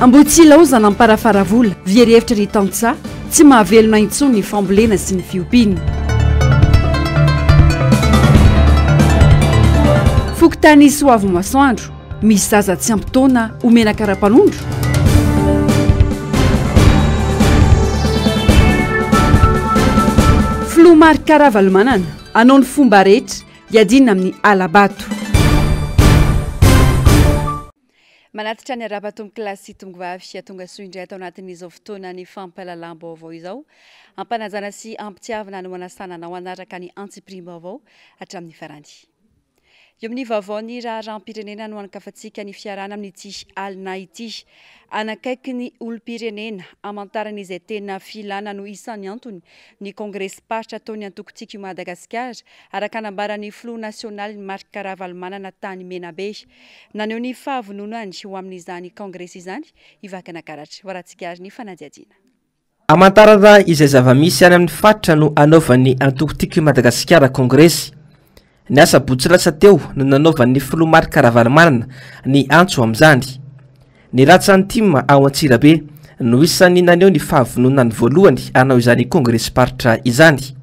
Ambohitsilaozana Amparafaravola, very hevitra ry tantsaha, tsy mahavelona intsony ny fambolena sy ny fiompiana. Fokontany Soavimasoandro, misy zaza tsy ampy taona omena kara-panondro? Filoha Marc Ravalomanana, hanao ny fomba rehetra hiadiana amin'ny hala-bato. Manatitra ny arahaba tompokolahy sy tompokovavy tonga soa indray ato anatin'izao fotoanan'ny fampahalalam-baovao izao. Ampanajana sy ampitiavana no anasana anao hanaraka ny antsipiriam-baovao hatramin'ny farany. Eo amin'ny vaovaon'ny raharaham-pirenena no ankafantsika ny fiarahana amin'ity alina ity. Hanakaiky ny olom-pirenena, hamantarana izay tena filana no isan'ny antony ny kongresim-paritra ataon'ny antoko Tiako i Madagasikara, araka nambaran'ny filoha nasionaliny Marc Ravalomanana tany Menabe. Naneho ny fahavononany ho amin'izany kongresy izany i Vakinakaratra. Hoarahantsika ary ny fanadihadiana. Hamantarana izay zava-misy any amin'ny faritra no hanaovan'ny antoko Tiako i Madagasikara kongresy. Ny asabotsy lasa teo no nanaovan'ny filoha Marc Ravalomanana ny antso amin'izany. Ny ratsan'ny tim ao Antsirabe no isan'ny naneho ny fahavononany voalohany hanao izany kongresim-paritra izany.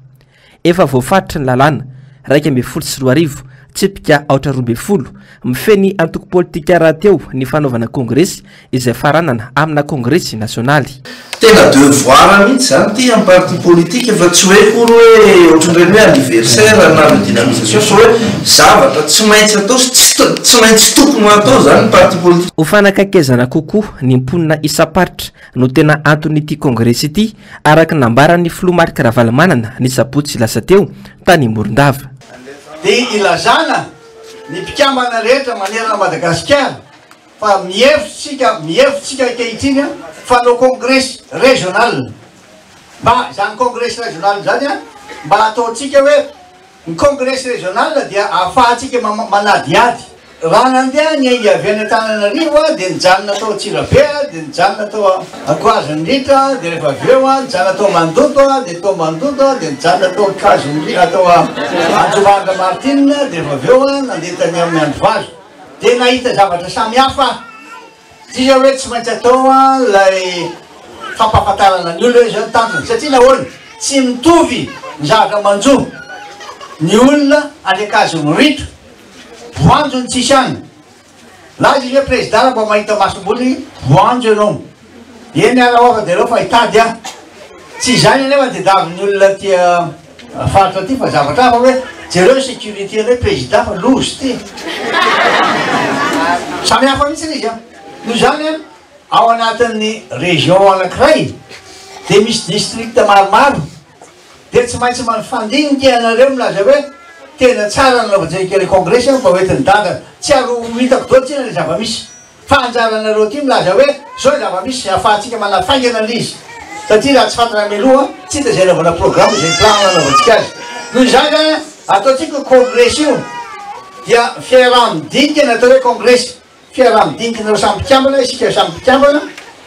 Efa voafaritry ny lalàna 2011, tsipika aotra 12, mifehy ny antoko politika rahateo ny fanaovana kongresy izay faranana amina kongresy nasionaly. Tena devoir mihitsy zany ity amin'ny parti politique fa tsy hoe akory hoe ohatran'ireny hoe anniversaire na redynamisation fa hoe zavatra tsy maintsy atao sy tsy tsy maintsy tokony ho atao zany ny parti politique. Ho fanakaikezana kokoa ny mponina isam-paritra no tena anton'ity kongresy ity, araka ny nambaran'ny filoha Marc Ravalomanana ny sabotsy lasa teo tany Morondava. Dia ilazana ny mpikambana rehetra manerana Madagasikara fa mihevitsika mihevitsika ankehitriny fa hanao kongresy régional mba izany kongresy régional izany mba hataontsika hoe ny kongresy régional dia ahafahantsika manadihady. Raha nandeha niainga avy any Antananarivo aho dia nijanona tao Antsirabe aho dia nijanona tao Ankoazonritra dia rehefa avy eo aho nijanona tao Mandoto aho dia tao Mandoto aho dia nijanona tao Ankazonritra tao Anjomanga Martine dia rehefa avy eo aho nandeha tany amin'ny Androvazo dia nahita zavatra samy hafa aho. Tsy hoe tsy maintsy atao ilay fampahafantarana ny olona hoe izao ny tanjona satria nahoana? Tsy mitovy ny zavatra manjo ny olona any Ankazonritra. Voanjo ny tsisy any. Laza izy hoe président raha mba mahita masomboly voanjo ianao. Eny ara ofa dia aleo fa hitady aho. Tsy izany anefa tediavin'ny olona aty faritra aty fa zavatra hafa hoe jereo ny sécurité anay président fa loza ity. Samy hafa mihitsy ilay izy an. Noho izany an, ao anatin'ny région anankiray dia misy district maromaro. Dia tsy maintsy mifandinika ianareo milaza hoe tena tsara ny nanaovantsika ilay kongresy mba ho entin'i Dada. Tsy ary ho hitako daholo tsinona ilay zava-misy. Fa anjaranareo aty milaza hoe zao ny zava-misy ahafahantsika manafaingana ilay izy. Satria raha tsy fantatra mialoha tsy hita izay hanaovana programme izay plan nanaovantsika azy. Noho izany zany ataontsika io kongresy io dia fiaraha-midinika ny atao hoe kongresy. Fiaraha-midiniky nareo samy mpikambana, isika samy mpikambana,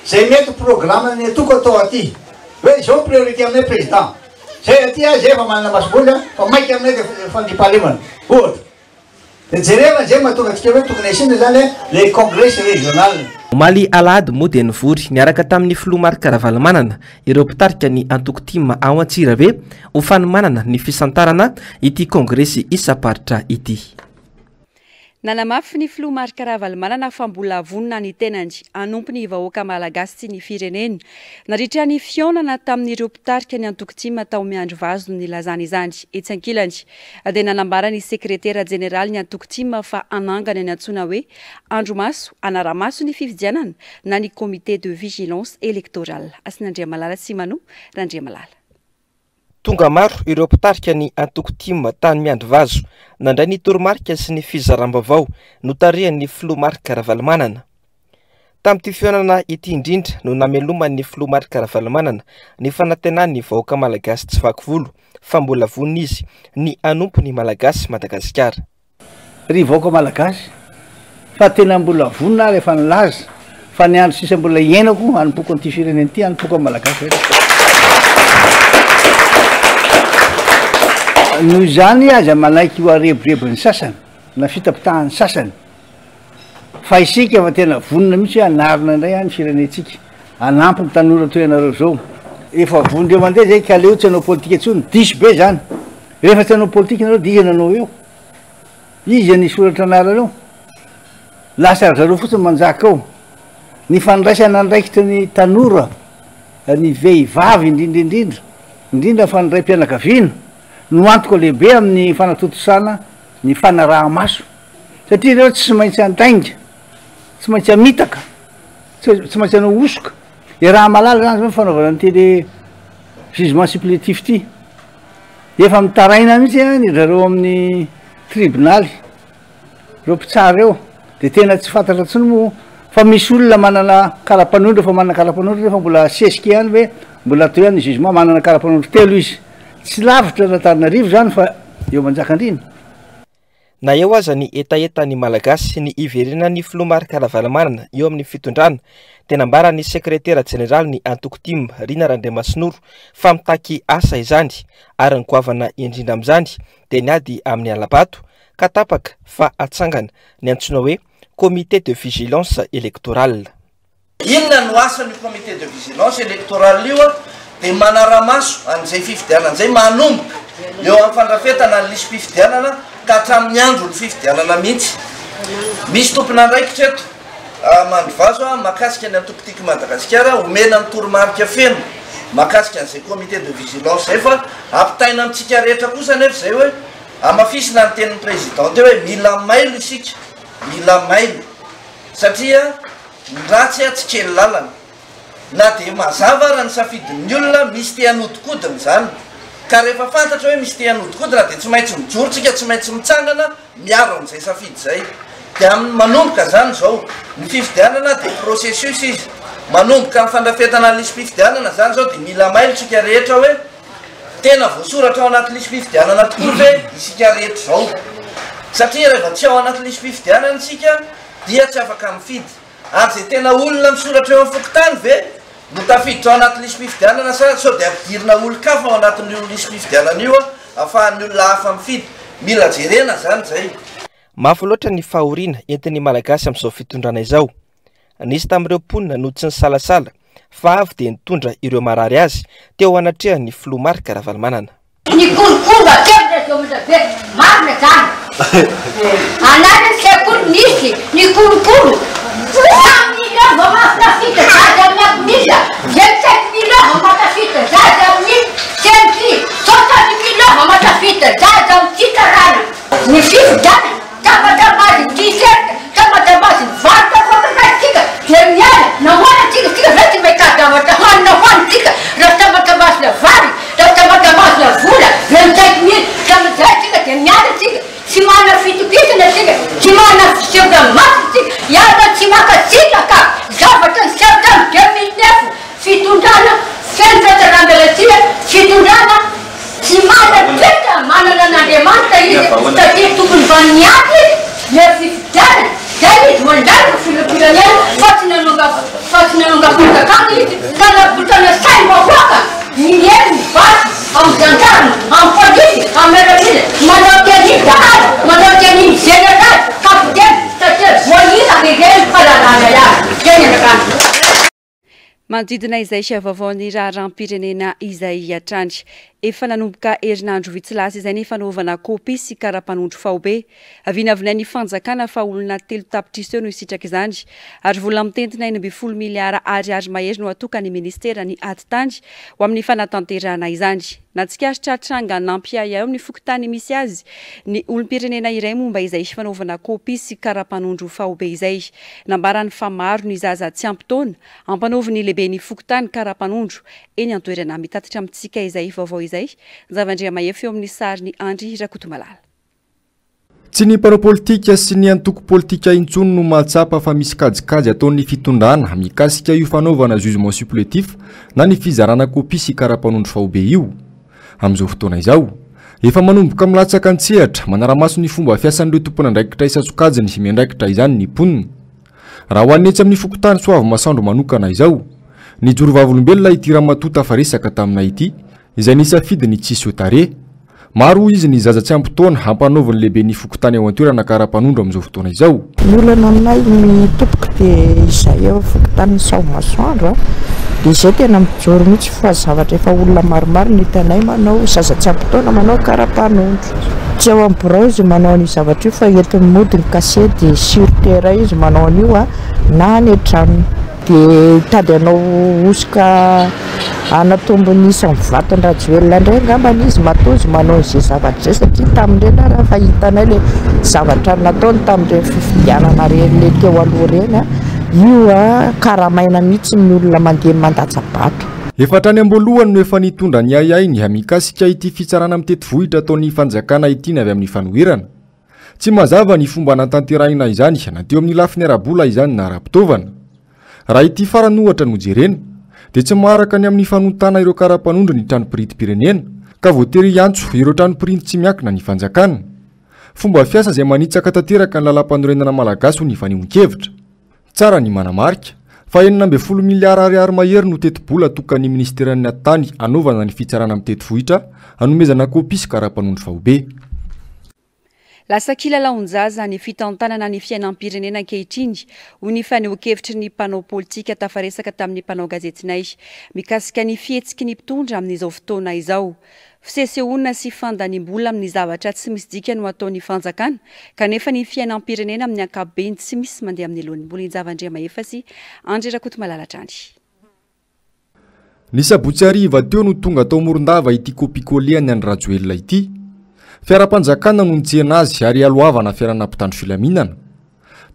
zay mety programme ny antoko atao aty, hoe izao ny priorité aminay président, zay aty a, zay efa manana masomboly a, fa maika aminay de fandriampahalemana, ohatra. De jerena zay mahatonga antsika hoe tokony asiana zany le congrès régional. Omaly alahady moa dia nivory niaraka tamin'ny filoha Marc Ravalomanana ireo mpitarika ny antoko tim ao Antsirabe ho fanomanana ny fisantarana ity kongresy isam-paritra ity. Nanamafy ny filoha Marc Ravalomanana fa mbola vonona ny tenany hanompo ny vahoaka malagasy sy ny firenena. Nandritra ny fihaonana tamin'ireo mpitarika ny antoko tim tao Miandrivazo no nilazany izany. Etsy ankilany dia nanambara ny sekretera jeneralin'ny antoko tim fa hanangana ny antsoina hoe andromaso hanara-maso ny fifidianana na ny comité de vigilance électorale. Hasinandriamalala Simano Randriamalala. Tonga maro ireo mpitarika ny antoko tim tany Miandrivazo nandray ny toromarika sy ny fizaram-baovao notarihan'ny filoha Marc Ravalomanana. Tamin'ity fihaonana ity indrindra no nameloman'ny filoha Marc Ravalomanana ny fanantenan'ny vahoaka malagasy tsy vaky volo fa mbola vonona izy ny hanompo ny Malagasy Madagasikara. Ry vahoaka malagasy, fa tena mbola vonona aho rehefa nilaza fa ny andro sisa mbola iainako hanompoako an'ity firenena ity, hanompoako ny malagasy rehetra. Noho izany aza manaiky ho arebrebin'ny sasany na fitapitahan'ny sasany. Fa isika efa tena vonona mihitsy hoe hanarina indray ny firenentsika, hanampy ny tanora toy anareo izao. Efa vondreo mandeha zay ka aleo tsy hanao politika intsony, diso be zany. Rehefa tsy hanao politika nareo dia iza nanao eo? Iza nisoratra anarana eo? Lasa ry zareo fotsiny manjaka eo. Ny fandraisana andraikitry ny tanora, ny vehivavy indrindra indrindra, indrindra fa ny raim-pianakaviana no antoka lehibe amin'ny fanatontosana ny fanaraha-maso. Satria ireo tsy maintsy handainga, tsy maintsy hamitaka, tsy maintsy hanao hosoka. Iaraha-mahalala izany zao ny fanaovana an'ity le jugement supplétif ity. Efa mitaraina mihitsy ny zareo amin'ny tribonaly, ireo mpitsara ireo, de tena tsy fantatra intsony moa fa misy olona manana kara-panondro, efa manana kara-panondro nefa mbola asesika ihany hoe mbola atao ihany ny jugement, manana kara-panondro telo izy. Tsy lavitra an'Antananarivo izany fa eo Manjakandriana. Na eo aza ny hetahetan'ny Malagasy ny hiverenan'ny filoha Marc Ravalomanana eo amin'ny fitondrana dia nambaran'ny sekretera jeneralin'ny antoko tim, Rina Randriamasinoro, fa mitaky asa izany ary ny goavana indrindra amin'izany dia ny ady amin'ny hala-bato ka tapaka fa hatsangana ny antsoina hoe comité de vigilance électorale. Inona no asan'io comité de vigilance électorale io? Dia manara-maso an'izay fifidianana izay manomboka eo amin'ny fandrafetana ny lisi-pifidianana ka hatramin'ny andron'ny fifidianana mihitsy. Misy tompon'andraikitra eto Mandrovazo mahakasika ny antoko Tiako Madagasikara, omena ny toromarika feno mahakasika an'izay comité de vigilance izay fa ampitaina amintsika rehetra kosa anefa izay hoe hamafisina ny tenin'ny président teo hoe mila mailo isika, mila mailo satria Ny ratsy tsy kely lalana. Na dia mazava ara ny safidin'ny olona, misy te hanodikodina izany. Ka rehefa fantatra hoe misy te hanodikodina dia tsy maintsy mijoro tsika, tsy maintsy mitsangana miaro an'izay safidy izay. Dia amin'ny manomboka izany izao, ny fifidianana dia processus izy. Manomboka amin'ny fandrafetana ny lisi-pifidianana izany izao dia mila mailo tsika rehetra hoe tena voasoratra ao anaty lisi-pifidianana tokoa ve isika rehetra izao. Satria rehefa tsy ao anaty lisi-pifidianana isika dia tsy afaka mifidy. Ary izay tena olona misoratra eo amin'ny fokontany ve no tafiditra ao anaty lisi-pifidianana sa sao dia ampidirina olon-kafa ao anatin'io lisi-pifidianana io ahafahan'ny olona hafa mifidy? Mila jerena izany izay. Mafy loatra ny fahoriana entin'ny Malagasy amin'izao fitondrana izao. Nisy tamin'ireo mponina no tsy nisalasala fa avy dia nitondra ireo marary azy teo anatrehan'ny filoha Marc Ravalomanana. Nikolokolo hatreo ndray zao mila be marina zany anareo ny sekoly misy nikolokolo cent millions vao mahatafita zaza amin'ny ACMIS 25 millions vao mahatafita zaza amin'ny CMI 60 millions vao mahatafita zaza amin'ny fitsarana ny fifidianana Tamatamazy ny t-shirt, tamatamazy ny vary tafakaka tsika dia miala, nahoana tsika, tsika ve tsy mahita zavatra hanina hoanintsika raha tamatamazina vary, raha tamatamazina vola, 25 mille, tamin'izay tsika dia miala tsika, tsy manana fitokisana tsika, tsy manana fisehoana masina tsika, ianao tsy mankasitraka zavatra niseho tamin'ny 2009, Fitondrana feno fiatsaram-belatsihy, fitondrana tsy manan-toetra manana an'Andriamanitra izy satria tokony mba niady izy le fifidianana, zay izy mandany ho filoham-pirenena fa tsy nanonga fa tsy nanonga fanjakana izy ka nahavotana saim-bahoaka ny hery ny basy amin'ny gendarme, amin'ny polisy, amin'ny miaramila, manao tenue dahalo, manao tenue ny général, capitaine satria voahiraka ireny fa lalàna ihany, zay ny anjakana. Manodidina izay vaovaon'ny raharaham-pirenena izay hatrany. Efa nanomboka herinandro vitsy lasa izay ny fanaovana kopia sy kara-panondro faobe. Vinavinain'ny fanjakana fa olona 3 tapitrisa eo no hisitraka izany ary vola mitentina 16 miliara ariary mahery no atokan'ny ministeran'ny atitany ho amin'ny fanatanterahana izany. Nahatsikaritra tranga nampiahiahy ao amin'ny fokontany misy azy ny olom-pirenena iray momba izay fanaovana kopia sy kara-panondro faobe izay. Nambarany fa maro ny zaza tsy ampy taona ampanaovin'ny lehiben'ny fokontany kara-panondro eny an-toerana. Mitatitra amintsika izay vaovao izay Njavandriamaefo eo amin'ny sarin'i Andry Rakotomalala. Tsy ny mpanao politika sy ny antoko politika intsony no mahatsapa fa misy kajikajy ataon'ny fitondrana mikasika io fanaovana jugement supplétif na ny fizarana kopia sy kara-panondro faobe io. Amin'izao fotoana izao, efa manomboka milatsaka an-tsehatra manara-maso ny fomba fiasan'ireo tompon'andraikitra isan-tsokajiny miandraikitra izany ny mponina. Raha ho an'ny etsy amin'ny fokontany Soavimasoandro manokana izao, nijoro vavolombelona ity ramatoa tafaresaka taminay ity izay nisafidy ny tsy hiseho tarehy. Maro hoy izy ny zaza tsy ampy taona ampanaovin'ny lehiben'ny fokontany ao an-toerana kara-panondro amin'izao fotoana izao. Ny olana aminay ny tompoko dia izay eo fokontanin'i Sahomasoandro a, dia izay tena mijoro mihitsy fa zavatra efa olona maromaro no hitanay manao zaza tsy ampy taona manao kara-panondro. Tsy ao amin'ny birao izy manao an'io zavatra io fa entiny mody ny cachet dia sur terrain izy manao an'io a, na any an-tranony. Dia hitady hanao hosoka hanatombo ny isan'ny vaton-dRajoelina indray angambany izy matoa izy manao an'izay zavatra izay satria tamin'ireny ary efa hitanay ilay zavatra nataony tamin'ireny fifidianana ireny ilay teo aloha ireny a, io a karamaina mihitsy ny olona mandeha mandatsa-bato. Efa hatrany am-boalohany no efa nitondra ny ahiahiny mikasika ity fitsarana mitety vohitra ataon'ny fanjakana ity ny avy amin'ny fanoherana. Tsy mazava ny fomba hanatanterahina izany na teo amin'ny lafiny ara-bola izany na ara-pitaovana. Raha ity farany ohatra no jerena, dia tsy maharaka ny amin'ny fanontana ireo kara-panondro ny trano printim-pirenena, ka voatery hiantso ireo trano printy tsy miankina ny fanjakana. Fomba fiasa izay manitsaka tanteraka ny lalàmpanorenana malagasy hoy ny fanehoan-kevitra. Tsara ny manamarika fa 16 miliara ariary mahery no tetibola atokan'ny minisiteran'ny Atitany hanaovana ny fitsarana mitety vohitra hanomezana kopia sy kara-panondro faobe. Lasa kilalaon-jaza ny fitantanana ny fiainam-pirenena ankehitriny, hoy ny fanehoan-kevitry ny mpanao politika tafaresaka tamin'ny mpanao gazetinay mikasika ny fihetsiky ny mpitondra amin'izao fotoana izao. Fisesehoana sy fandaniam-bola amin'ny zavatra tsy misy dika no ataon'ny fanjakana, kanefa ny fiainam-pirenena amin'ny ankapobeny tsy misy mandeha amin'ny laoniny. Mbola Andriamahefa sy Andry Rakotomalala hatrany. Ny sabotsy hariva teo no tonga tao Morondava ity kopia-coller an'i Andry Rajoelina ity. Fiaram-panjakana no nitsena azy ary ialohavana fiarana mpitandro filaminana.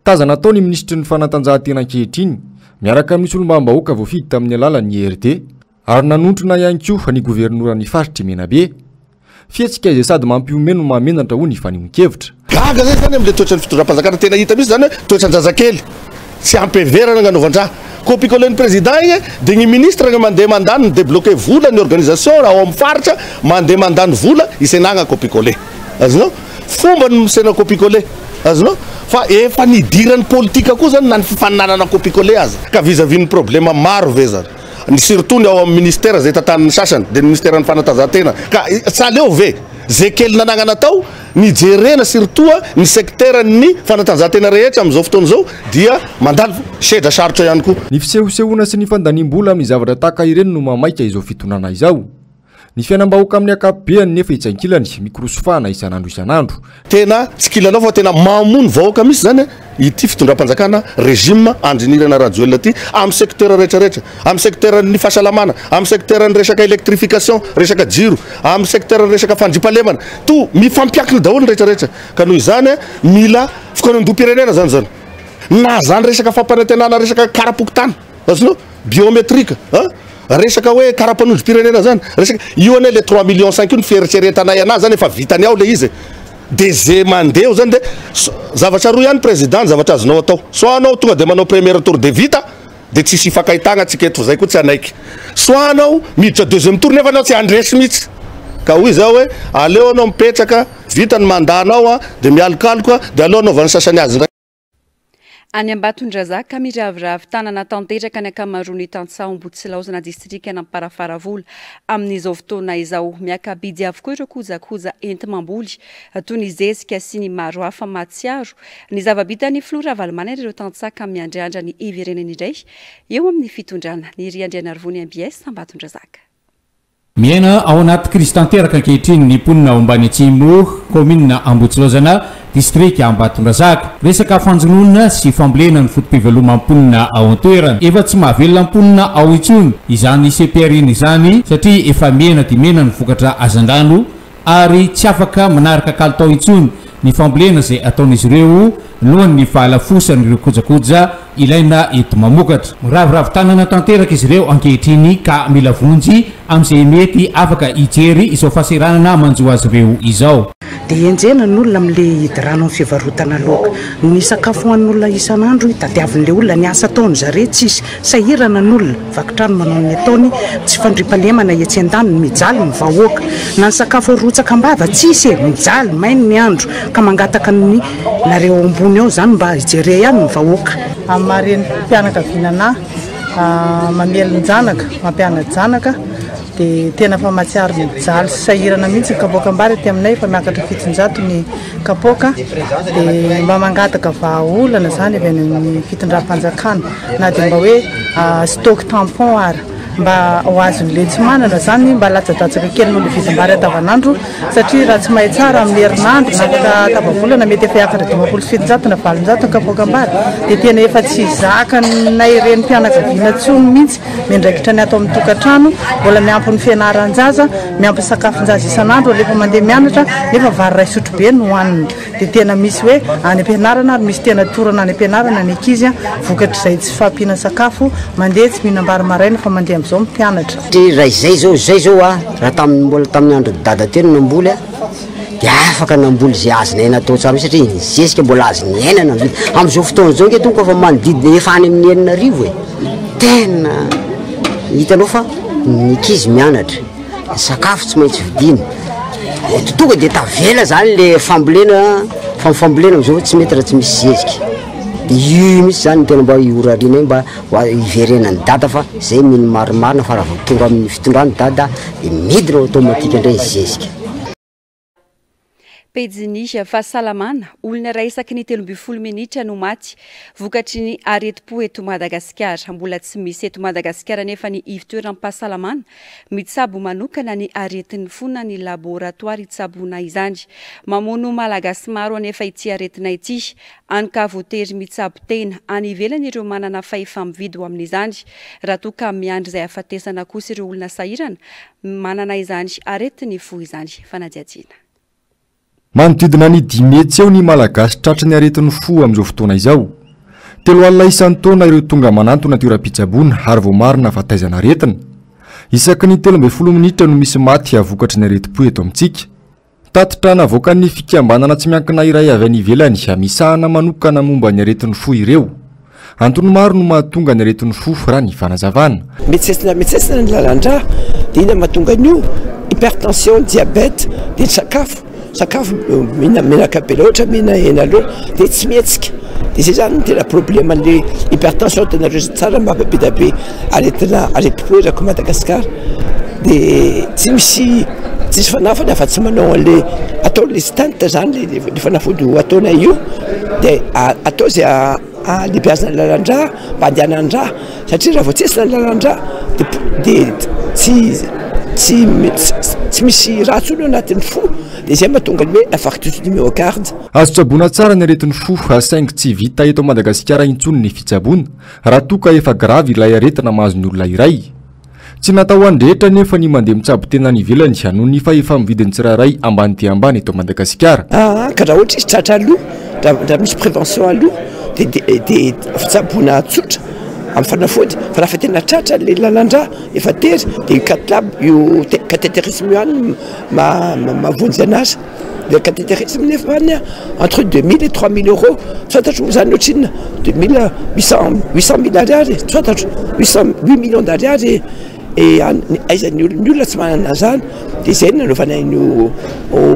Tazana tao ny minisitry ny fanatanjahantena ankehitriny miaraka amin'ny solombavambahoaka voafidy tamin'ny alalan'ny IRD ary nanontrona ihany koa ny governoran'ny faritr'i Menabe. Fihetsika izay sady mampihomehy no mahamenatra hoy ny fanehoan-kevitra. Gaga zay zany amle toetran'ny fitondram-panjakana tena hita mihitsy zany hoe toetran-jazakely tsy ampy heverana agnanaovan-draha. Copie-coller-n'ny président igny de gny ministre gny mandeha mandany mi-debloquer vola ny organisation ao amin'ny faritra mandeha mandany vola isenagna copie-coller. Azonao? Fomba ny misena copie-coller. Azonao? Fa efa nidiran'ny politika koa zany na ny fifaninanana copie-coller aza. Ka vis-à-vis ny problème maro ve zany? Ny surtout ny ao amin'ny ministère izay tantanin'ny sasany dia ny ministeran'ny fanatanjahantena ka tsy aleo ve ze kely nanagnana tao nijerena surtout ny secteur ny fanatanjahantena rehetra amin'izao fotoana izao dia mandalo sedra sarotra ihany koa. Ny fisehosehoana sy ny fandaniam-bola amin'ny zavatra tahaka ireny no mahamaika izao fitondrana izao. Ny fiainam-bahoaka amin'ny ankapobeany nefa etsy ankilany mikorosofahana isan'andro isan'andro. Tena tsy kilalao fa tena mamono vahoaka mihitsy zany ity fitondram-panjakana régime Andry Nirina Rajoelina ity amin'ny secteur rehetra rehetra, amin'ny secteur ny fahasalamana, amin'ny secteur ny resaka électrification, resaka jiro, amin'ny secteur ny resaka fandriampahalemana, to mifampiankina daholo ny rehetra rehetra ka noho izany mila fikaonandoham-pirenena zany zany na zany resaka fampanantenana resaka kara-pokontany. Azonao? Biométrique an! Resaka hoe karapanondrom-pirenena zany, resaka, io anie le trois millions cinq io ny fieritreretanay anazy zany efa vitany ao le izy e! De ze mandeha eo zany de zavatra roa ihany président ny zavatra azonao atao, soit anao tonga de manao première tour de vita de tsisy ifankahitagna tsika eto fa zay koa tsy hanaiky, soit anao miditra deuxième tour nefa anao tsy handresy mihitsy, ka hoy zaho hoe aleo anao mipetraka, vita ny mandat nao an, de mialokaloka, de aleo anaovan'ny sasany azy indray. Any Ambatondrazaka, miraviravy tanana tanteraka ny ankamaroan'ny tantsaha Ambohitsilaozana, distrikan'Amparafaravola, amin'izao fotoana izao. Miaka-bidy avokoa ireo kojakoja enti-mamboly, toy ny zezika sy ny maro hafa. Mahatsiaro ny zava-bitan'ny filoha Ravalomanana ireo tantsaha ka miandriandra ny hiverenany indray eo amin'ny fitondrana. Niry Andrianarivony, mbs, Ambatondrazaka. Miaina ao anaty krizy tanteraka ankehitriny ny mponina ao Ambany Atsimo, kaominina Ambohitsilaozana, distrika Ambatondrazaka. Resaka fanjonoana sy fambolena ny foto-piveloman'ny mponina ao an-toerana. Efa tsy mahavelona mponina ao intsony izany CPRN izany satria efa mihena dia mihena ny vokatra hazandrano ary tsy afaka manaraka kalitao intsony ny fambolena izay ataon'izy ireo noho ny fahalafosan'ireo kojakoja ilaina eto mamokatra. Miraviravy tanana tanteraka izy ireo ankehitriny ka mila vonjy amin'izay mety afaka hijery izao fahasahiranana manjo azy ireo izao. Dia enjehina ny olona amin'ilay hidy rano amin'ny fivarotana laoka. Ny sakafo hohanin'olona isan'andro tadiavin'ilay olona, ny asa ataon-dry zareo tsisy. Sahirana ny olona, vaky trano manao ny ataony, tsy fandriampahalemana etsy andaniny, mijaly ny vahoaka. Na ny sakafo arotsaka am-bava tsisy e, mijaly, maina ny andro, ka mangataka ny nareo ao ambony ao izany mba hijere ihany ny vahoaka. Amin'ny maha renim-pianakaviana anahy, mamelon-janaka, mampiana-janaka. Dia tena efa mahatsiaro mijaly sy sahirana mihitsy ny kapoakam-bary aty aminay, efa miakatra 700 ny kapoaka. Dia mba mangataka vahaolana izany avy any amin'ny fitondram-panjakana na dia mba hoe stock tampon ara mba ho azon'ilay tsy manana izany, mba latsadatsaka kely noho ilay vidim-bary andavanandro, satria raha tsy mahay tsara amin'ny herinandro na afaka tapa-bolana mety efa hiakatra 750 na 800 ny kapoakam-bary, dia tena efa tsy zakanay renim-pianakaviana intsony mihitsy. Miandraikitra ny ato amin'ny tokantrano, mbola miampy ny fianaran-jaza, miampy ny sakafon-jaza isan'andro alefa mandeha mianatra nefa vary iray sotrobe no hohanina. Dia tena misy hoe any am-pianarana ary misy tena torana any am-pianarana ny ankizy vokatr'izay tsy fahampiana sakafo, mandeha tsy mihinam-bary maraina fa mandeha amin'izao ny mpianatra. Satria raha izay izao, izay izao a, raha tamin'ny mbola tamin'ny andron'i Dada teo no namboly a, dia afaka namboly izay azonay natao tsara mihitsy satria ny zezika mbola azo niainana ny vidiny. Amin'izao fotoana izao ange tompoko efa manodidina efa any amin'ny 6000 e. Tena hitanao fa ny ankizy mianatra, ny sakafo tsy maintsy vidiana. Dia tonga dia tavela zany le fambolena, fa ny fambolena amin'izao tsy mety raha tsy misy zezika. Dia io mihitsy zany no tena mba iorarianay mba ho hiverenan'i Dada fa zay mino marimarina fa raha vao tonga amin'ny fitondrana Dada dia midina automatique indray ny zezika. Pejin'ny fahasalamana, olona iray isaky ny 13 minitra no maty vokatry ny aretim-po eto Madagasikara. Mbola tsy misy eto Madagasikara anefa ny ivon-toeram-pahasalamana mitsabo manokana ny aretin'ny fo na ny laboratoara hitsaboana izany. Mamono Malagasy maro anefa ity aretina ity, hany ka voatery mitsabo tena any ivelany ireo manana fahefa-mividy ho amin'izany, raha toa ka miandry izay hahafatesana kosa ireo olona sahirana manana izany aretin'ny fo izany. Fanadihadiana. Manodidina ny 500 eo ny Malagasy tratry ny aretin'ny fo amin'izao fotoana izao. 30 isan-taona ireo tonga manantona toeram-pitsaboana ary voamarina fa taizana aretina. Isaky ny 13 minitra no misy maty vokatry ny aretim-po eto amintsika. Tatitra navoakan'ny fikambanana tsy miankina iray avy any ivelany misahana manokana momba ny aretin'ny fo ireo. Antony maro no mahatonga ny aretin'ny fo raha ny fanazavana. Mitsetsina mitsetsina ny lalan-drà dia inona mahatonga an'io? Hypertension, diabète, dia ny sakafo, sakafo mihina menaka be loatra, mihina hena loatra dia tsy mihetsika. Dia izay izany no tena problème an'ilay hypertension hitanareo tsara mampabe dia be aretina aretim-po erak'i Madagasikara. Dia tsy misy tsisy fanafody afa-tsy manao an'ilay atao ilay stent izany ilay fanafody ho ataonay io dia atao izay halehibeazana ny lalan-drà mba handehanan'ny rà satria raha vao tsetsina ny lalan-drà dia tsy tsy tsy misy rà intsony ao anatin'ny fo dia izay mahatonga ny hoe infarctus du myocarde. Azo tsaboina tsara ny aretin'ny fo saingy tsy vita eto Madagasikara intsony ny fitsaboana raha toa ka efa gravy ilay aretina mahazo ny olona iray. Tsy natao ho an'ny rehetra anefa ny mandeha mitsabo tena any ivelany noho ny fahefa-mividin'ny tsirairay ambany dia ambany eto Madagasikara. Aa ka raha ohatra izy tratra aloha, raha misy prévention aloha dia dia fitsaboana tsotra amin'ny fanafody fa raha efa tena tratra ilay lalan-drà efa tery dia io cath-lab io cathétérisme io ihany no mahavonjy anazy. Le cathétérisme nefa any entre 2000 et 3000 euros, tsy fantatro moa zany ohatrinona, 2000, 800, 800 mille ariary, tsy fantatro, 800, 8 millions d'ariary e aiza ny olona, ny olona tsy manana an'izany, dia izay no nanaovana an'io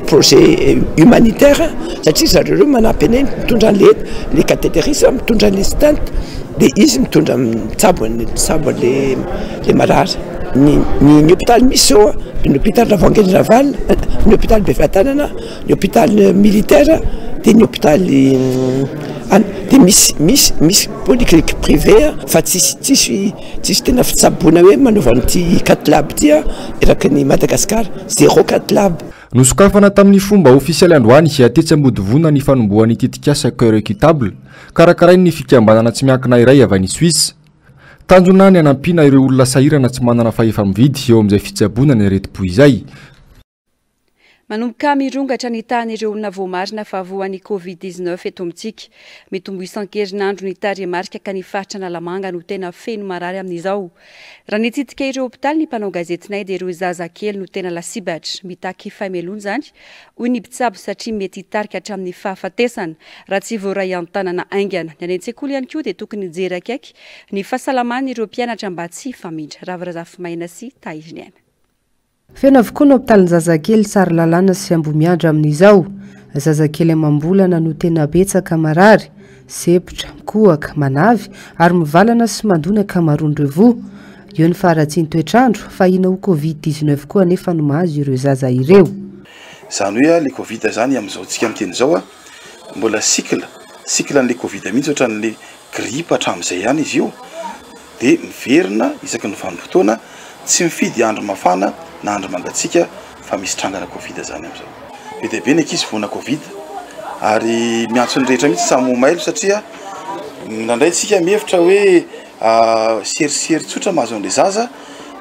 projet humanitaire satria zareo ireo manampy anay mitondra an'le le cathétérisme, mitondra an'le stent, dia izy mitondra mitsabo mitsabo an'le le marary. Ny ny hôpital misy zao a, ny hôpital Ravoahangy Raval, ny hôpital Bevatanana, ny hôpital militaire, dia ny hôpital any, dia misy misy misy polyclinique privé fa tsisy tsisy tsisy tena fitsaboana hoe manaova an'ity cath lab ity a eraky ny Madagascar, zéro cath lab. Nosokafana tamin'ny fomba ofisialy androany tetsy Ambodivona ny fanombohan'ny tetikasa Coeur Equitable, karakarain'ny fikambanana tsy miankina iray avy any Suisse. Tanjona ny hanampiana ireo olona sahirana tsy manana fahefa-mividy eo amin'izay fitsaboana ny aretim-po izay. Manomboka mirongatra ny tahan'ireo olona voamarina fa voan'ny Covid 19 eto amintsika. Mitombo isan-kerinandro ny tarehimarika ka ny faritra Analamanga no tena feno marary amin'izao. Raha nitsidika ireo hopitaly ny mpanao gazetinay dia ireo zaza kely no tena lasibatra. Mitaky fahamelohana izany hoy ny mpitsabo satria mety hitarika hatramin'ny fahafatesana raha tsy voaray an-tanana haingana. Ny any an-tsekoly ihany koa dia tokony hijery akaiky ny fahasalaman'ireo mpianatra mba tsy hifamindra. Ravo Razafimaina sy Tahiriniaina. Feno avokoa ny hopitalin'ny-zazakely Tsaralalàna sy Ambohimiandra amin'izao. Zazakely amam-bolana no tena betsaka marary, sempotra, mikohaka, manavy ary mivalana sy mandoa ny ankamaroan'ireo voa. Eo ny faharatsian'ny toetr'andro, fa ahiana ho Covid 19 koa anefa no mahazo ireo zaza ireo. Izany hoe ilay Covid izany amin'izao tsika miteny izao mbola cycle, cycle an'ilay Covid mihitsy ohatran'ilay grippe hatramin'izay ihany izy io dia miverina isaky ny vanim-potoana, tsy mifidy andro mafana na andro mangatsiaka fa misy trangana Covid izany amin'izao. Be dia be ny ankizy voana Covid ary miantso ny rehetra mihitsy samy ho mailo satria indraindray tsika mihevitra hoe serisery tsotra mahazo an'ilay zaza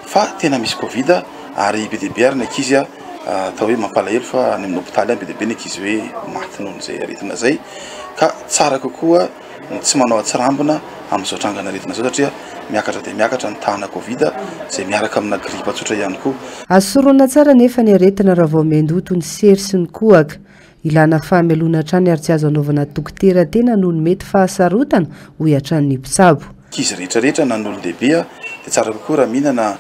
fa tena misy Covid ary be dia be ary ny ankizy atao hoe mampalahelo fa any amin'ny hopitaly any be dia be ny ankizy hoe maty noho izay aretina izay ka tsara kokoa ny tsy manao atsirambina amin'izao trangan'aretina izao satria miakatra dia miakatra ny tahana Covid izay miaraka amina gripa tsotra ihany koa. Azo sorohina tsara anefa ny aretina raha vao miandoha toy ny sery sy ny kohaka. Ilana fahamelona hatrany ary tsy azo anaovana dokotera tena noho ny mety fahasarotana, hoy hatrany ny mpitsabo. Ankizy rehetra rehetra na ny olon-dehibe dia tsara kokoa raha mihinana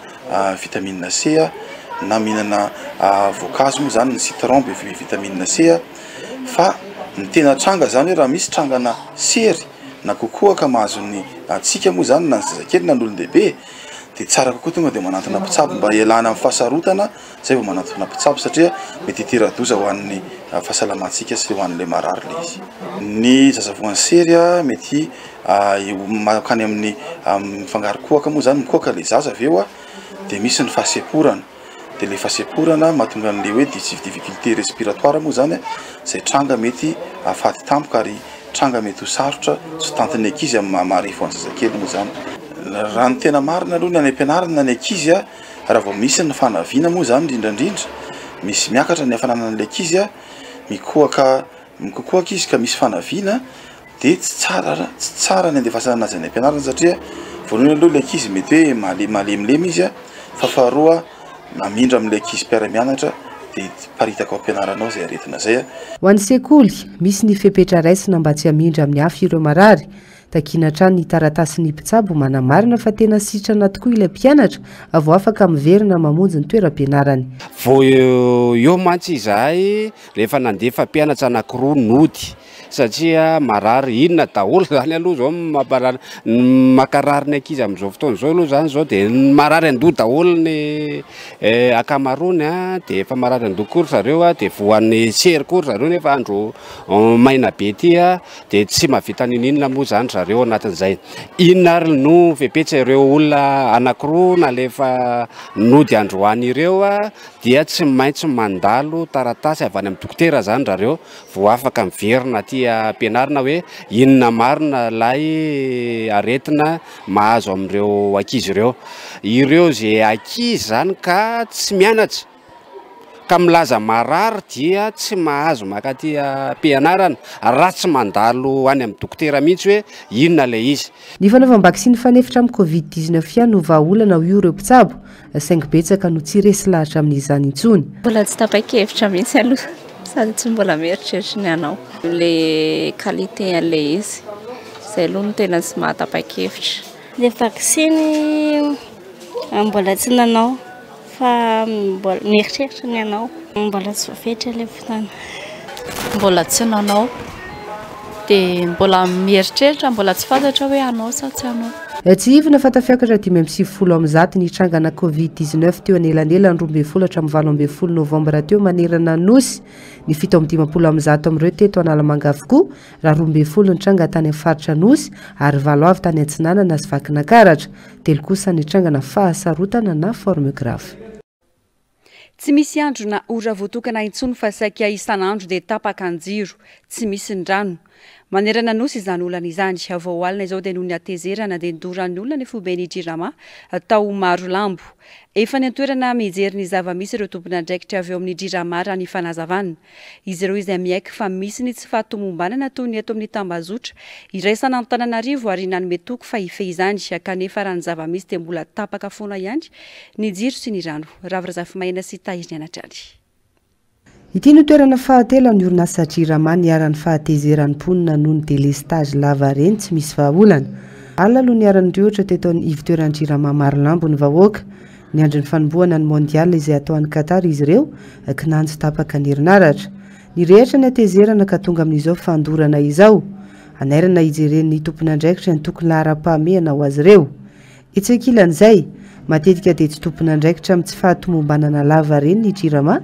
vitamine C na mihinana voankazo moa izany ny citron be vitamine C fa ny tena tranga izany hoe raha misy trangana sery na kokohaka mahazo ny antsika moa izany na ny zazakely na ny olon-dehibe dia tsara kokoa tonga dia manantona mpitsabo mba hialana amin'ny fahasarotana Zay vao manantona mpitsabo satria mety hitera-doza ho an'ny fahasalamantsika sy ho an'ilay marary ilay izy. Ny zaza voan'ny sery mety mankany amin'ny mifangaro kohaka moa zany, mikohaka ilay zaza avy eo dia misy ny fahasemporana, dia ilay fahasemporana mahatonga an'ilay hoe difficulté respiratoire moa zany izay tranga mety hahafaty tampoka ary tranga mety ho sarotra tsy ho tantin'ny ankizy amin'ny maha marefo an'ny zazakely moa zany. Raha ny tena marina aloha ny any am-pianarana ny ankizy Raha vao misy ny fanaviana moa izany indrindra indrindra, misy miakatra ny hafananan'ilay ankizy a, mikohaka mikokohaka izy ka misy fanaviana dia tsy tsara tsy tsara ny andefasana azy any am-pianarana satria voalohany aloha ilay ankizy mety hoe male- malemilemy izy a, fa faharoa mamindra amin'ilay ankizy mpiara-mianatra dia hiparitaka ao am-pianarana ao izay aretina izay a. Ho an'ny sekoly, misy ny fepetra raisina mba tsy hamindra amin'ny hafa ireo marary. Takiana hatrany ny taratasin'ny mpitsabo manamarina fa tena sitrana tokoa ilay mpianatra vao afaka miverina mamonjy ny toeram-pianarany. Vao eo mantsy izahay rehefa nandefa mpianatra anankiroa nody satria marary. Inona daholo izany aloha izao no mamparary, ny mankarary ny ankizy amin'izao fotoana izao aloha izany izao dia ny marary an-doha daholo ny ankamaroany dia efa marary an-doha koa ry zareo dia voan'ny sery koa ry zareo nefa andro maina be ity. Dia tsy mahavita n'inon'inona moa izany ry zareo ao anatin'izay. Inona ary no fepetra ireo olona anankiroa nalefa nody androany ireo dia tsy maintsy mandalo taratasy avy any amin'ny dokotera izany ry zareo vao afaka miverina aty am-pianarana hoe inona marina ilay aretina mahazo amin'ireo ankizy ireo. Ireo izay ankizy izany ka tsy mianatra. Ka milaza marary dia tsy mahazo mankaty am-pianarana raha tsy mandalo any amin'ny dokotera mihitsy hoe inona ilay izy. Ny fanaovam-baksiny fanefitra amin'ny Covid 19 ihany no vahaolana hoy ireo mpitsabo, saingy betsaka no tsy resy lahatra amin'izany intsony. Mbola tsy tapa-kevitra mihitsy aloha sady tsy mbola mieritreritra ny hanao. Ilay qualité an'ilay izy, izay aloha no tena tsy mahatapa-kevitra. Ilay vaksiny mbola tsy nanao. Fa mbola mieritreritra ny hanao. Mbola tsy voafetra ilay fotoana. Mbola tsy nanao. Dia mbola mieritreritra, mbola tsy fantatra hoe hanao sa tsy hanao. Tsiahivina fa tafiakatra 195 ny trangana Covid 19 teo anelanelan'ny 12 hatramin'ny 18 novambra teo manerana ny Nosy. Ny 157 amin'ireo teto Analamanga avokoa, raha 12 ny tranga tany amin'ny faritra Anosy ary valo avy tany Atsinanana sy Vakinankaratra. Telo kosa nitrangana fahasarotana na forme grave. Tsy misy andro na ora voatokana intsony fa saika isan'andro dia tapaka ny jiro, tsy misy ny rano. Manerana Nosy izany olana izany. Vao alina izao dia noho ny hatezerana dia nidoran'ny olona ny foiben'ny Jirama tao Marolambo. Efa any an-toerana mijery ny zava-misy ireo tompon'andraikitra avy ao amin'ny Jirama raha ny fanazavana. Izy ireo izay miaiky fa misy ny tsy fahatomombanana toy ny eto amin'ny tambazotra iraisan'Antananarivo ary nanome toky fa hifehy izany kanefa raha ny zava-misy dia mbola tapaka foana ihany ny jiro sy ny rano. Ravo Razafimaina sy Tahiry Anatrany. Ity no toerana fahatelo amin'ny orinasa Jirama niharan'ny fahatezeran'ny mponina noho ny delestazy lava reny tsy misy vahaolana. Alina aloha niharan'ny riotra teto amin'ny ivon-toeran'ny Jirama Marolambo ny vahoaka. Niandry ny fanombohana ny Mondial izay hatao any Qatar izy ireo, kinanjo tapaka ny herinaratra. Nirehitra ny hatezerana ka tonga amin'izao fandorana izao. Anairana hijeren'ny tompon'andraikitra ny tokony laharam-pahamehana ho azy ireo. Etsy ankilan'izay, Matetika dia tsy tompon'andraikitra amin'ny tsy fahatomombanana lava reny ny Jirama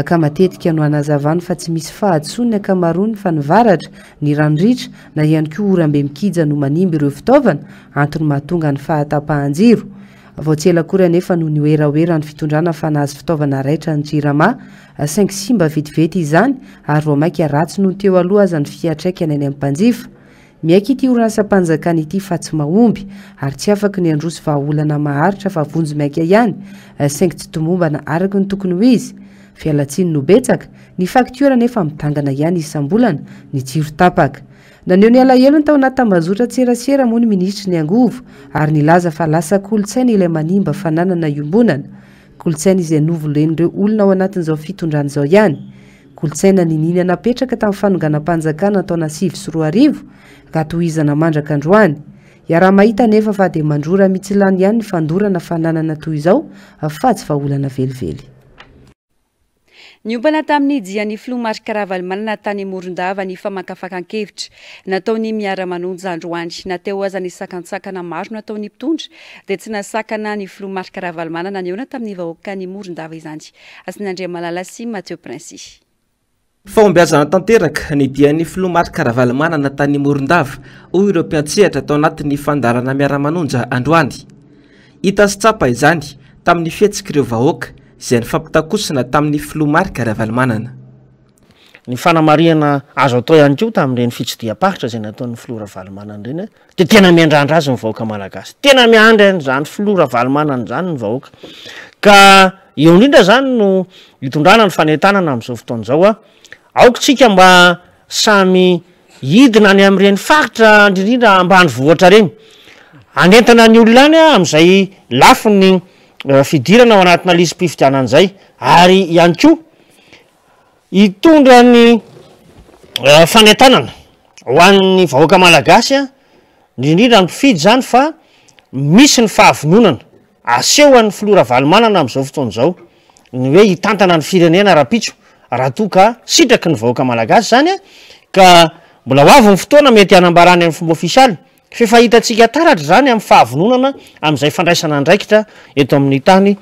ka matetika no hanazavany fa tsy misy fahadisoany ny ankamaroany fa ny varatra, ny rano ritra na ihany koa oram-be mikija no manimba ireo fitaovana, antony mahatonga ny fahatapahan-jiro. Vao tsy ela akory anefa no nihoerahoera ny fitondrana fa nahazo fitaovana raitra ny Jirama saingy simba vetivety izany ary vao mainka ratsy noho ny teo aloha aza ny fiantraikany any amin'ny mpanjifa. Miaiky ity orinasam-panjakana ity fa tsy mahomby ary tsy afaky ny handroso vahaolana maharitra fa vonjimaika ihany saingy tsy tomombana araka ny tokony ho izy. Fialantsiny no betsaka, ny faktiora anefa mitangana ihany isam-bolana, ny jiro tapaka. Naneho ny alahelony tao anaty tambazotran-tserasera moa ny minisitry ny angovo ary nilaza fa lasa kolontsaina ilay manimba fananana iombonana. Kolontsaina izay novolen'ireo olona ao anatin'izao fitondrana izao ihany. Kolontsaina niniana napetraka tamin'ny fanonganam-panjakana taona 2009 ka tohizana mandraka androany. Iaraha-mahita anefa fa dia mandrora mitsilany ihany ny fandorana fananana toy izao fa tsy vahaolana velively. Niompana tamin'ny dian'ny filoha Marc Ravalomanana tany Morondava ny famakafakan-kevitra nataon'ny Miara-manonja androany. Na teo aza ny sakantsakana maro nataon'ny mpitondra dia tsy nasakana ny filoha Marc Ravalomanana nihaona tamin'ny vahoakan'i Morondava izany. Hasina Andriamalala sy Mathieu Princi. Fahombiazana tanteraka ny dian'ny filoha Marc Ravalomanana tany Morondava, hoy ireo mpiantsehatra tao anatin'ny fandaharana Miara-manonja androany. Hita sy tsapa izany tamin'ny fihetsik'ireo vahoaka izay nifampitakosina tamin'ny filoha Marc Ravalomanana. Ny fanamarihana azo atao ihany koa tamin'ireny fitsidiham-paritra izay nataon'ny filoha Ravalomanana ireny dia tena miandrandra azy ny vahoaka malagasy. Tena miandry an'izany filoha Ravalomanana izany ny vahoaka. Ka eo indrindra izany no itondrana ny fanentanana amin'izao fotoana izao. Aoka isika mba samy hidina any amin'ireny faritra indrindra ambanivohitra ireny. Hanentana ny olona any amin'izay lafiny fidirana ao anatina lisi-pifidianana izay ary ihany koa hitondra ny fanentanana ho an'ny vahoaka malagasy, indrindra ny mpifidy izany fa misy ny fahavononana Asehon'ny filoha Ravalomanana amin'izao fotoana izao ny hoe hitantana ny firenena rahampitso raha toa ka sitraky ny vahoaka malagasy izany ka mbola ho avy ny fotoana mety hanambarany amin'ny fomba ofisialy f'efa hitantsika taratra izany amin'ny fahavononana amin'izay fandraisana andraikitra eto amin'ny tany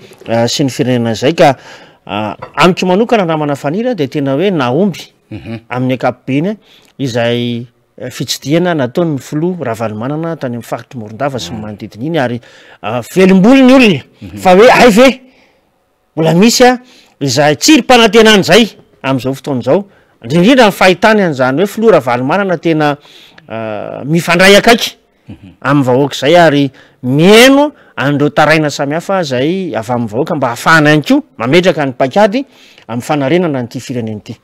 sy ny firenena izay ka amiko manokana namana Faniry dia tena hoe nahomby amin'ny ankapobeny izay fitsidihana nataon'ny filoha Ravalomanana tany amin'ny faritr'i Morondava sy ny manodidina iny ary velom-bolo ny olona fa hoe hay ve mbola misy izay tsirim-panantenana izay amin'izao fotoana izao, indrindra ny fahitany an'izany hoe filoha Ravalomanana tena mifandray akaiky amin'ny vahoaka izay ary mihaino an'ireo taraina samihafa izay avy amin'ny vahoaka mba hahafahana ihany koa mametraka ny paikady amin'ny fanarenana an'ity firenena ity.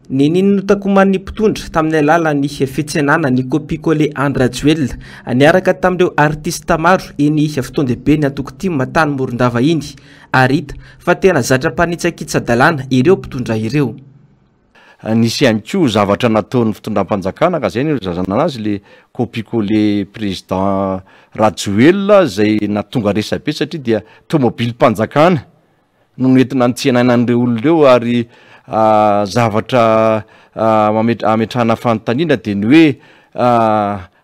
Niniana notakoman'ny mpitondra tamin'ny alalan'ny fitsenana ny copie-coller Andry Rajoelina niaraka tamin'ireo artista maro iny fotoan-dehibe ny antoko tim tany Morondava iny ary hita fa tena zatra mpanitsakitsa-dalàna ireo mpitondra ireo. Nisy ihany koa zavatra nataon'ny fitondram-panjakana ka zay no ilazana anazy le copie-coller président Rajoelina izay nahatonga resabe satria dia tomobilim-panjakana no nentina nitsenaina an'ireo olona ireo ary zavatra ametrahana fanontaniana dia ny hoe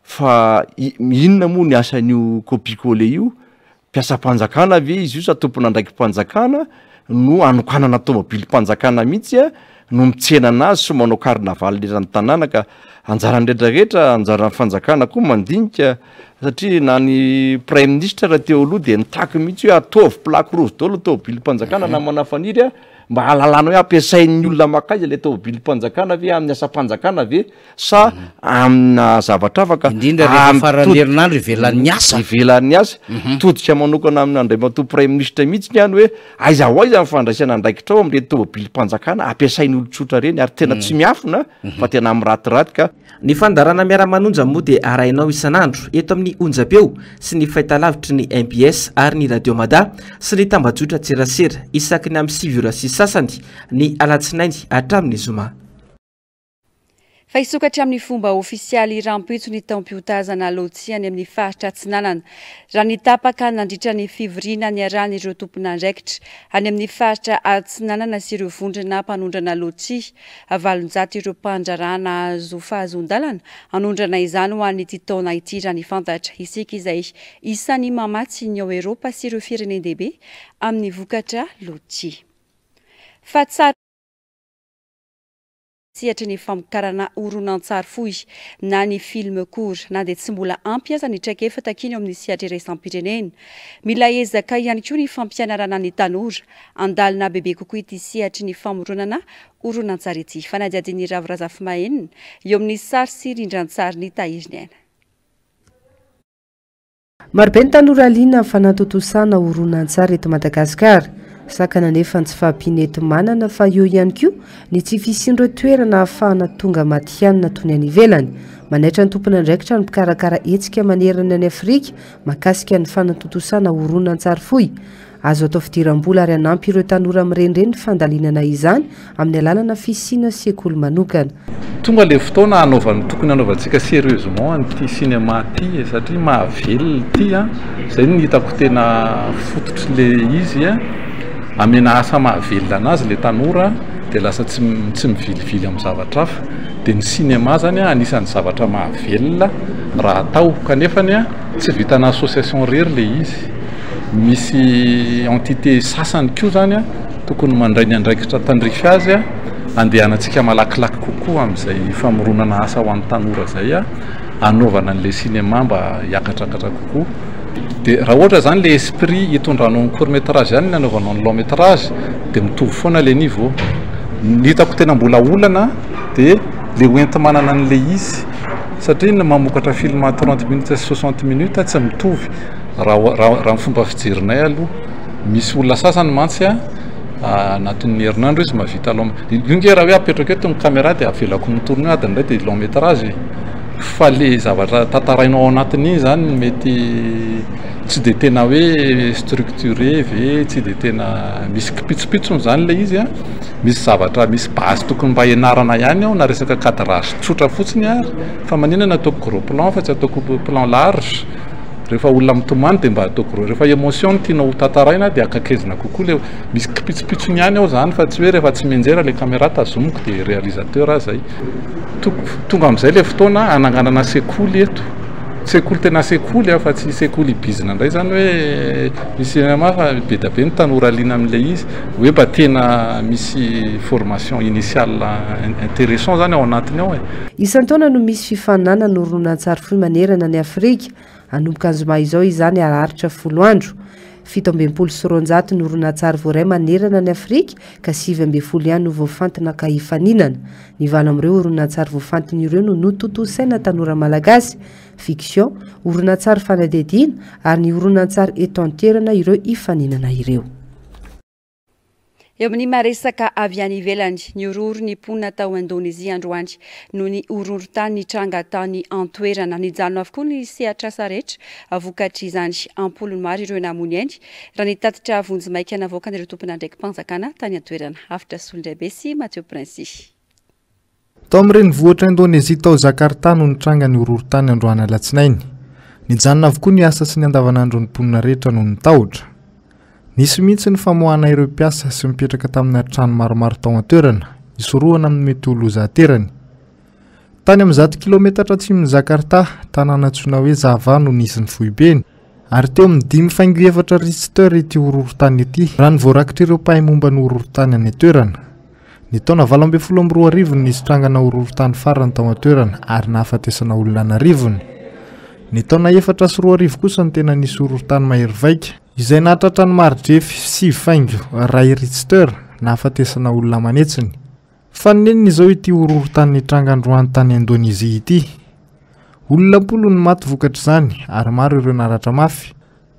fa inona moa ny asan'io copie coller io? Mpiasam-panjakana ve izy io sa tompon'andraiki-panjakana no anokanana tomobilim-panjakana mihitsy no mitsena anazy sy manao carnaval eran'ny tanàna ka anjaran'ny rehetra rehetra, anjaran'ny fanjakana koa mandinika satria na ny praiminisitra raha teo aloha dia nitaky mihitsy hoe ataovy plaque rouge daholo ny tomobilim-panjakana namana Faniry a, mba hahalalana hoe ampiasain'ny olona mankaiza ilay tomobilim-panjakana ve amin'ny asam-panjakana ve sa amina zavatra hafa ka Indrindra rehefa faran'ny herinandro ivelan'ny asa. Ivelan'ny asa. Mitodika manokana amin'Andriamatoa Praiminisitra mihitsy ny any hoe aiza ho aiza ny fandraisana andraikitra ao amin'ireny tomobilim-panjakana ampiasain'olon-tsotra ireny ary tena tsy miafina fa tena miratiraty ka. Ny fandaharana Miara-manonja moa dia arahinao isan'andro eto amin'ny onjam-peo sy ny fahitalavitry ny mbs ary ny Radio Mada sy ny tambajotran-tserasera isaky ny amin'ny sivy ora sy sasany ny alatsinainy hatramin'ny zoma. Fa hisokatra amin'ny fomba ofisialy rahampitso ny taom-piotazana lodsia any amin'ny faritra Atsinanana. Raha ny tapaka nandritra ny fivoriana niarahan'ireo tompon'andraikitra any amin'ny faritra Atsinanana sy ireo vondrona mpanondrana lodsia, 800 ireo mpandraharaha nahazo fahazoan-dalana hanondrana izany ho an'ity taona ity raha ny fantatra. Isika izay isan'ny mamatsy ny ao Eropa sy ireo firenen-dehibe amin'ny vokatra lodsia. Fa tsara. Sehatry ny famokarana horonantsary fohy na ny film court na dia tsy mbola ampy aza ny traikefa takiana eo amin'ny sehatra iraisam-pirenena. Mila ezaka ihany koa ny fampianarana ny tanora handalina bebe kokoa ity sehatry ny famoronana horonantsary ity. Fanadihadian'i Ravo Razafimahenina eo amin'ny sary sy rindrantsary ny Tahiriniaina. Marobe ny tanora liana amin'ny fanatontosana horonantsary eto Madagasikara. Sakana anefa ny tsy fahampian'ny enti-manana fa eo ihany koa ny tsy fisian'ireo toerana ahafahana tonga matihanina toy ny any ivelany. Manaitra ny tompon'andraikitra ny mpikarakara hetsika manerana an'i Afrika mahakasika ny fanatontosana horonantsary fohy. Azo atao fidiram-bola ary hanampy ireo tanora mirenireny ny fandalinana izany amin'ny alalana fisiana sekoly manokana. Tonga le fotoana hanaovana, tokony hanaovantsika sérieusement an'ity cinéma ity e, satria mahavelona ity an, zay no hitako tena fototr'le izy an, amena asa mahavelona anazy le tanora de lasa tsy tsy mivilivily amin'ny zavatra hafa, de ny cinéma zany an anisan'ny zavatra mahavelona raha atao, kanefany an tsy vitana association irery le izy. Misy entité sasany koa zany tokony mandray ny andraikitra tandrify azy andehanantsika malakilaky kokoa amin'izay famoronana asa ho an'ny tanora izay hanaovana an'ilay cinéma mba hiakatrakatra kokoa. Dia raha ohatra zany ilay esprit hitondranao ny court métrage ihany ny hanaovanao ny long métrage dia mitovy foana ilay niveau. Ny hitako tena mbola olana dia ilay hoenti-manana an'ilay izy satria ny mamokatra film 30 minutes sy 60 minutes tsy mitovy. Raha raha ny fomba fijerinay aloha, misy olona sasany mantsy a, anatin'ny herinandro izy mahavita long, io nge raha hoe apetrako eto ny caméra dia avelako mi-tourner adiny iray dia long métrage e, fa le zavatra tantarainao ao anatin'iny zany no mety tsy dia tena hoe structuré ve, tsy dia tena misy kipitsopitsony zany le izy a, misy zavatra misy base tokony mba ianarana ihany ao na resaka cadrage tsotra fotsiny ary, fa maninona no ataoko gros plan fa tsy ataoko plan large. Rehefa olona mitomany dia mba atao gros, rehefa émotion no tianao ho tantaraina dia akakezina kokoa le, misy kipitsopitsony ihany ao zany fa tsy hoe rehefa tsy mianjera le caméra tazomiko dia réalisateur aho zay. Tonga amin'izay le fotoana hananganana sekoly eto, sekoly tena sekoly fa tsy sekoly bizina indray zany hoe misy cinéma fa be dia be ny tanora liana amin'ilay izy, hoe mba tena misy formation initiale intéressant zany ao anatiny ao e. Isan-taona no misy fifaninanana horonantsary fohy manerana an'i Afrika. Hanomboka ny zoma izao izany ary haharitra folo andro. 267 ny horonantsary voaray manerana an'i Afrika ka 19 ihany no voafantina ka hifaninana. Ny valo amin'ireo horonantsary voafantina ireo no notontosaina tanora malagasy, fiction, horonantsary fanadihadiana ary ny horonantsary eto an-toerana ireo hifaninana ireo. Eo amin'ny maha-resaka avy any ivelany, nihorohoro ny mponina tao Indonezia androany noho ny horohorontany nitranga tany an-toerana. Nijanona avokoa ny sehatr'asa rehetra vokatr'izany. Am-polony maro ireo namoy ainy, raha ny tatitra vonjimaika navoakan'ireo tompon'andraiki-panjakana tany an-toerana. Avotra Solondraibe sy Mathieu Princy. Tao amin'ny renivohitra Indonezia tao Jakarta no nitranga ny horohorontany androany alatsinainy. Nijanona avokoa ny asa sy ny andavanandron'ny mponina rehetra noho ny tahotra. Nisy mihitsy ny famoahana ireo mpiasa sy mipetraka tamina trano maromaro tao an-toerana, hisorohana amin'ny mety ho loza aterany. Tany amin'ny 100 kilaometatra atsimon'i Jakarta, tanàna antsoina hoe Java no nisy ny foibeny. Ary teo amin'ny 5,4 Richter ity horohorontany ity, raha ny voarakitr'ireo mpahay momba ny horohorontany any an-toerana. Ny taona 2018 no nisy trangana horohorontany farany tao an-toerana ary nahafatesana olona an'arivony. Ny taona 2004 kosa no tena nisy horohorontany mahery vaika, izay nahatratra ny mari-drefy 9,1 Richter, nahafatesana olona aman'hetsiny. Faninenina izao ity horohorontany nitranga androany tany Indonezia ity. Olona am-polony no maty vokatr'izany ary maro ireo naratra mafy.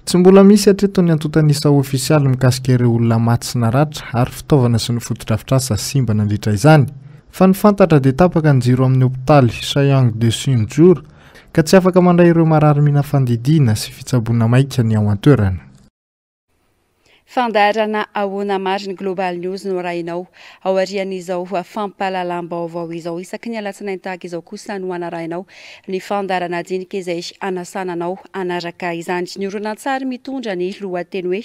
Tsy mbola misy hatreto ny antontan'isa ofisialy mikasika ireo olona maty sy naratra ary fitaovana sy ny fotodrafitrasa simba nandritra izany. Fa ny fantatra dia tapaka ny jiro amin'ny hopitaly Sayang de Sunjur ka tsy afaka mandray ireo marary mila fandidiana sy fitsaboana maika ny ao an-toerana. Fandaharana Ahoana Marina Global News no arahinao aorian'izao fampahalalam-baovao izao. Isaky ny alatsinainy tahaka izao kosa no anarahinao ny fandaharana dinika izay anasana anao hanaraka izany. Ny horonantsary mitondra ny lohateny hoe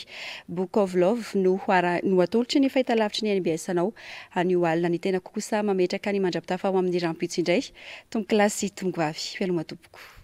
Book of Love no no atolotry ny fahitalavitry ny NBS anao anio alina. Ny tenako kosa mametraka ny mandra-pitafa ho amin'ny rahampitso indray. Tompokolahy sy tompovavy, veloma tompoko.